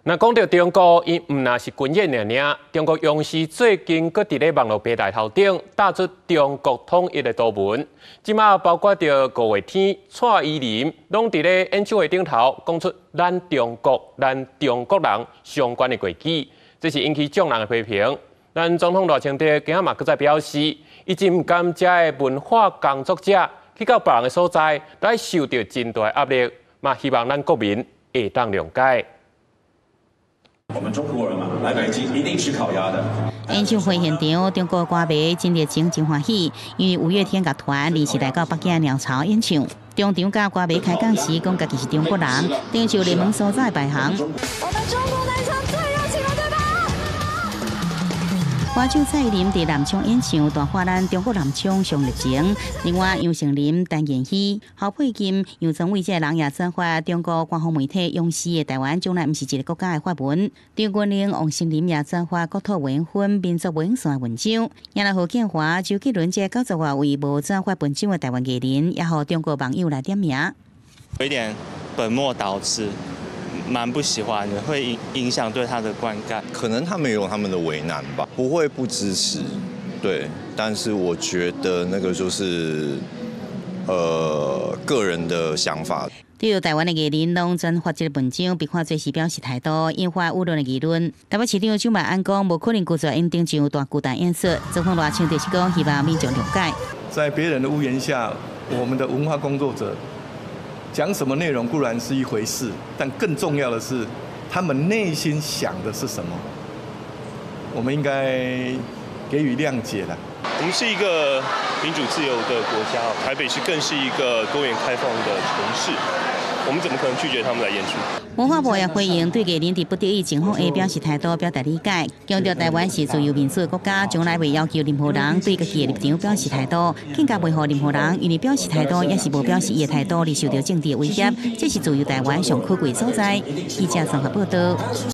若講著中國，伊毋但是軍演爾爾，中國央視最近閣佇咧網路平台頭頂打出中國統一的圖文，這馬包括著五月天、蔡依林，攏佇咧演唱會頂頭講出咱中國、咱中國人相關的話語，這是引起眾人的批評。咱總統賴清德今仔嘛閣再表示，伊真毋甘遮的文化工作者去到別人的所在，來受著真大的壓力，嘛希望咱國民會當諒解。我們中國人嘛，來北京一定吃烤鴨的。演唱會現場，中國歌迷真熱情，真歡喜，因為五月天樂團臨時來到北京鳥巢演唱。中場佮歌迷開講時，講家己是中國人，頂就熱門所在排行。我們中國男生最熱情了，對吧？歌手蔡依林佇南昌演唱，大喊咱中國南昌上熱情。另外，楊丞琳、陳妍希、侯佩金、楊宗緯這个人也轉發中國官方媒體央視的台灣將來毋是一个國家的發文。張國榮、王心凌也轉發國土袂分、民族袂散的文章。也來何建華、周杰倫這九十外位無轉發文章的台灣藝人，也予中國網友來點名。有一點本末倒置。蠻不喜歡的，會影響對他的觀感。可能他們有他們的為難吧，不會不支持，對。但是我覺得那個就是，個人的想法。對台灣的藝人攏轉發這个文章，被看做是表示態度，引發輿論的議論。台北市長蔣萬安講，無可能拒絕𪜶登上大巨蛋演出。總統賴清德是講，希望民眾諒解。在別人的屋檐下，我們的文化工作者講什麼內容固然是一回事，但更重要的是，他們內心想的是什麼？我們應該給予諒解了。我們是一個民主自由的國家，台北市更是一個多元開放的城市，我們怎麼可能拒絕他們來演出？文化部也回應，對藝人佇不得已情況下表示態度，表達理解，強調台灣是自由民主的國家，從來袂要求任何人對家己的立場表示態度，更加袂予任何人因為表示態度，抑是無表示伊的態度而受著政治威脅，這是自由台灣上可貴所在。記者綜合報道。